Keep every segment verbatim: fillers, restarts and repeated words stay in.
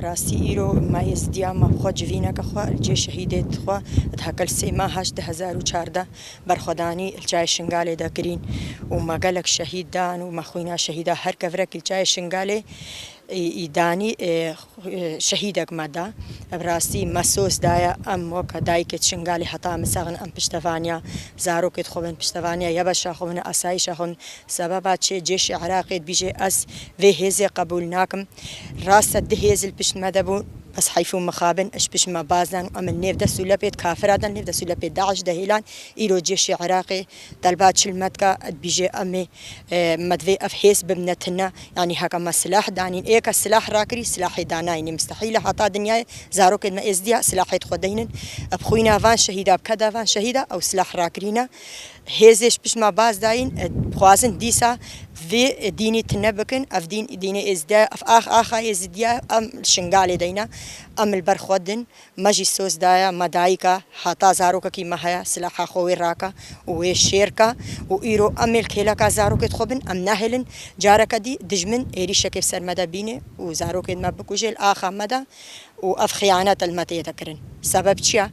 Rastî îro me Êzidiya me bi xwe civîneke xwe li cê şehîdê xwe di hekel sê meha heşt du hezar û çardeh berxwedanî li çayê Şingalê de kirîn û me gelek şehîd dan û me xwîna şehîda her kevirek li çayê Şingalê î, î danî, e, e, şehîdek me da. Bi rastî me soz daye, em weke dayikê Şingalê heta em bisiqin em piştevaniya zarokê xwe bin, piştevaniya yebeşa xwe bin, asayişa xwe bin. Sebeba çi cêşê Iraqê dibêje ez vê hêzê qebûl nakim. Rast e du hêz li pişt me de bû, bes heyf û mixabin ji pişt me baz dan û em li nêv dest û lepê kafira de, nêv dest û lepê DAIŞ de hêlan. Îro cêşê Iraqê telba çil me dika, dibêje em ê, e, me divê ev hêz bibne tune. Yanî heke me silah danîn, ê ke silah rakirî, silahê danayînê mistehîl e heta dinyayê. Zarokên me Êzidiya silahê xwe deynin. Bi xwîna van şehîda, bi keda van şehîda ew silah rakirîne. Hêzê ji pişt me baz dayîn, e, dixwazin dîsa vê, e, dînî tune bikin. Ev dîn, dînê Êzidiya, ev ax, axa Êzidiya, em li Şingalê deyne. Em li ber xwe din, me jî soz daye, me dayika, heta zarokekî me heye, silaha xwe wê rake û wê şêr ke û îro em ê li kêleka zarokê xwe bin, em nehêlin. Careke dî dijmin êrîşekê ser me de bîne û zarokên me bikuje li axa me de. Û ev xiyanet li me tê de kirin. Sebeb çi ye?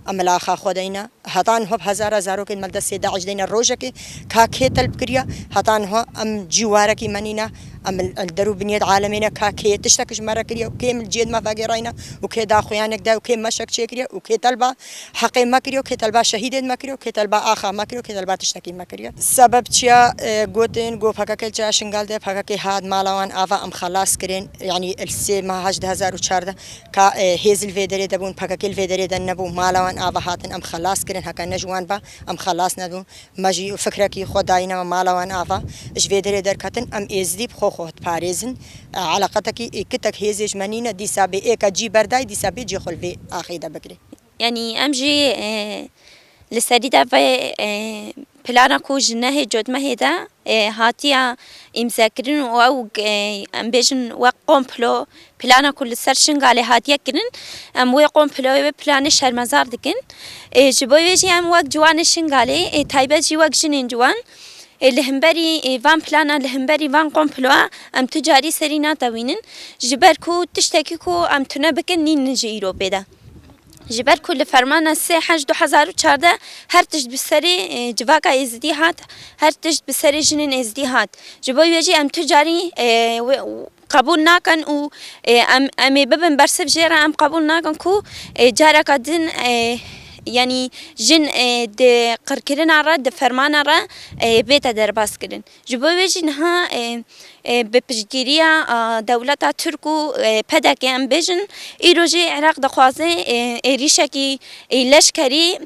Em li axa xwe deyne. Heta niha bi hezara zarokên me li destê DAIŞ deyne. Rojekê ka kê telb kiriye, heta niha em cî warekî me nîne. Em li, li der û biniyê di alemê ne, ka kê tiştek ji me re kiriye û kê li cihê me vegêrayne û kê daxuyanek da û kê meşek çêkiriye û kê telba heqê me kiriye û kê telba şehîdên me kiriye û kê telba axa me kiriye û kê telba tiştekî me kiriye. Sebeb çi ye? E, gotin, got, P K K li çaya Şingal de, P K K hat mala wan ava, em xelas kirin. Yanî li sê meha heşt du hezar û çardeh ka, e, hêz li vê derê de bûn, P K K li vê derê de nebû, mala wan ava hatin, em xelas kirin, heke ne ji wan ba, em xelas nebûn. Me jî fikrekî xwe dayîne me mala wan ava, ji vê derê derketin, em Êzidî bi xwe xwe diparêzin. E, eleqetekî êkitek hêzê ji me nîne, dîsa bê êka cî berdayî, dîsa bê cê xwe li vê axê de bigirê. Yanî em jî, e, li serî de vê, e, plana ku ji nehê cotmehê de, e, hatiye îmzekirin û ew, e, em bêjin wek komplo, plana ku li ser Şingalê hatiye kirin, em wê komployê, wê planê şermezar dikin. E, ji bo wê jî em wek ciwanê Şingalê, e, taybet jî wek jinên ciwan, e, li hemberî, e, van plana, li hemberî van komploa em tu carî serî natewînin. Ji ber ku tiştekî ku em tune bikin nînin ji îro pê de. Ji ber ku li fermana sê heşt du hezar û çardeh her tişt bi serê, e, civaka Êzidî hat, her tişt bi serê jinên Êzidî hat. Ji bo wê jî em tu carî, e, wê, qebûl nakin û, e, em, em ê bibin bersiv jê re, em qebûl nakin ku, e, careka din, e, yanî jin, e, di qirkirina re, di fermana re, e, bête derbas kirin. Ji bo wê jî niha, e, e, bi piştgiriya, a, dewleta Tirk û, e, P D K em bêjin, îro jî Iraq dixwaze, e, êrîşekî, e, leşkerî,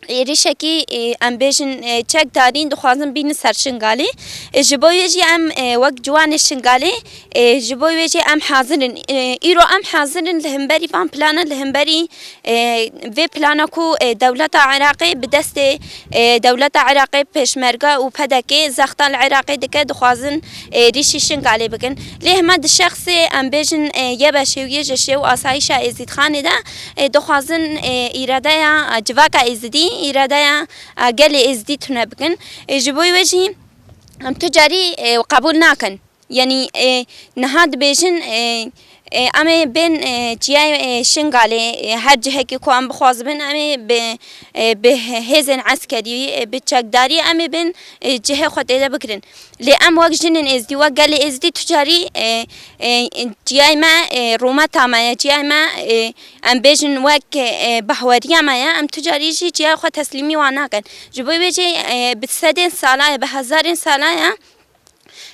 êrîşekî, e, em bêjin, e, çekdarî dixwazin bînin ser Şingalê. E, ji bo wê jî em, e, wek ciwanê Şingalê, e, ji bo wê jî em hazir in. E, îro em hazir in li hemberî van plana, li hemberî, e, vê plana ku, e, dewleta Iraqê bi destê, e, dewleta Iraqê pêşmerge û P D K zexta li Iraqê dike, dixwazin, e, êrîşî Şingalê bikin. Lê hema di şexsê em bêjin, e, YBŞê û YJŞê û asayişa Êzîdxanê de, e, dixwazin, e, îradeya, e, civaka Êzidî, îradeya, e, gelê Êzidî tune bikin. E, ji bo wê jî em tu carî, e, qebûl nakin. Yanî, e, niha dibêjin, e, e, em ê bên, e, çiyayê, e, Şingalê, e, her cihekî ku em bixwazibin, em ê bi, e, bi hêzên eskerî, e, bi çekdarî em ê bên, e, cihê xwe tê de bikirin. Lê em wek jinên Êzidî, wek gelê Êzidî tu carî, e, e, çiyayê me, e, rûmeta me ye, çiyayê me, e, em bêjin wek, e, bahweriya me ye, em tu carî jî çiyayê xwe teslîmî wan nakin. Ji bo wê jî, e, bi sedên sala ye, bi hezarên sala ye,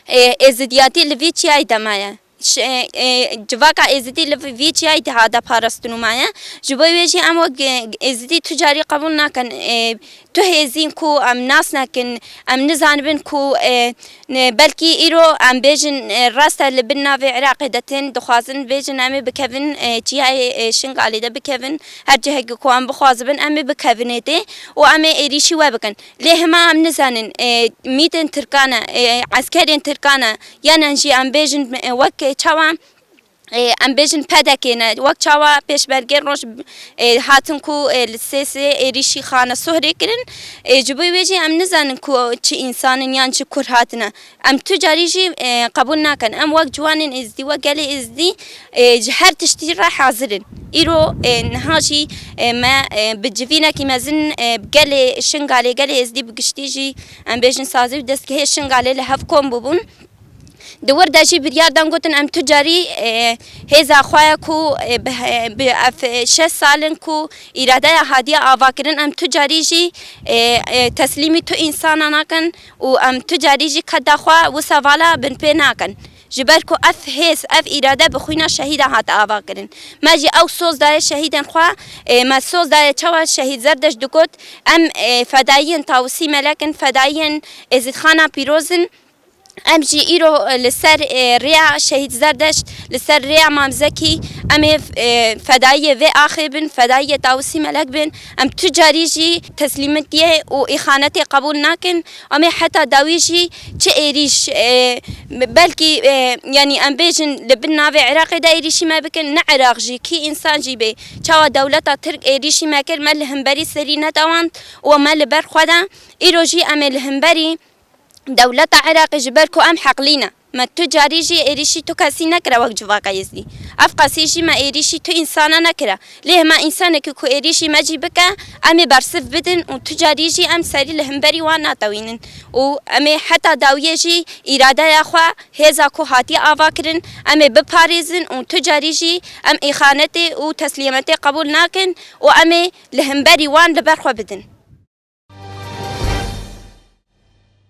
e, êzidiyatî li vî çiyayî de maye. Ş-, e, e, civaka êzidî li vî çiyayî de hate parastin û maye. Ji bo wê jî em wek, e, êzidî tu carî qebûl nakin. E, tu hêzên ku em nas nekin, em nizanibin ku, e, ne, belkî îro em bêjin, e, rast e li bin navê Iraqê de tên, dixwazin bêjin em ê bikevin, e, çiyayê, e, Şingalê de bikevin, her cihekî ku em bixwazibin em ê bikevin ê tê û em ê êrîşî we bikin. Lê hema em nizanin, e, mîtên Tirkan e, e, eskerên Tirkan e, yanan jî em bêjin, e, wek çawa e, em bêjin P D K ne, wek çawa pêşmergên roj, e, hatin ku, e, li Sêsê êrîşî Xane Sohrê kirin. E, ji bo wê jî em nizanin ku çi însan in yan çi kur hatine. Em tu carî jî, e, qebûl nakin. Em wek ciwanên êzdî, wek gelê êzdî, e, ji her tiştî re hazir in. Îro, e, niha jî, e, me, e, bi civînekî mezin, e, gelê Şingalê, gelê êzdî bi giştî jî, em bêjin sazî û destgehê Şingalê li hev kom bûbûn. Di wir de jî biryar dan gotin, em tu carî, e, hêza xwe ye ku, e, bi, bi ev, e, şeş sal in ku îradeya hatiye avakirin, em tu carî jî, e, e, teslîmî tu însana nakin û em tu carî jî qeda xwe wisa vala binpê nakin. Ji ber ku ev hêz, ev îrade bi xwîna şehîdan hate avakirin. Me jî ew soz daye şehîdên xwe, e, me soz daye çawa şehîd Zerdeş digot, em, e, fedayiyên Tawusî Melek in, fedayiyên Êzîdxana Pîroz in. Em jî îro, e, li ser, e, rêya Şehîd Zerdeşt, li ser rêya Mam Zekî, em ê, e, fedayiyê vê axê bin, fedayiyê Tawusî Melek bin. Em tu carî jî teslîmetiyê û îxanetê qebûl nakin. Em ê heta dawî jî çi êrîş, e, belkî, e, yanî em bêjin li bin navê Iraqê de êrîşî me bikin, ne Iraq jî, kî însan jî bê. Çawa dewleta Tirk êrîşî me kir, me li hemberî serî nedawand û me li ber xwe de. Îro jî em ê li hemberî dewleta Iraqê ji ber ku em heqlî ne. Me tu carî jî êrîşî tu kesî nekire wek civaka Êzdî. Ev qasî jî me êrîşî tu însana nekire. Lê hema însanekî ku êrîşî me jî bike, em ê bersiv bidin û tu carî jî em serî li hemberî wan natewînin. Û em ê heta dawiyê jî îradeya xwe, hêza ku hatiye ava kirin, em ê biparêzin û tu carî jî em îxanetê û teslîmetê qebûl nakin û em ê li hemberî wan li ber xwe bidin.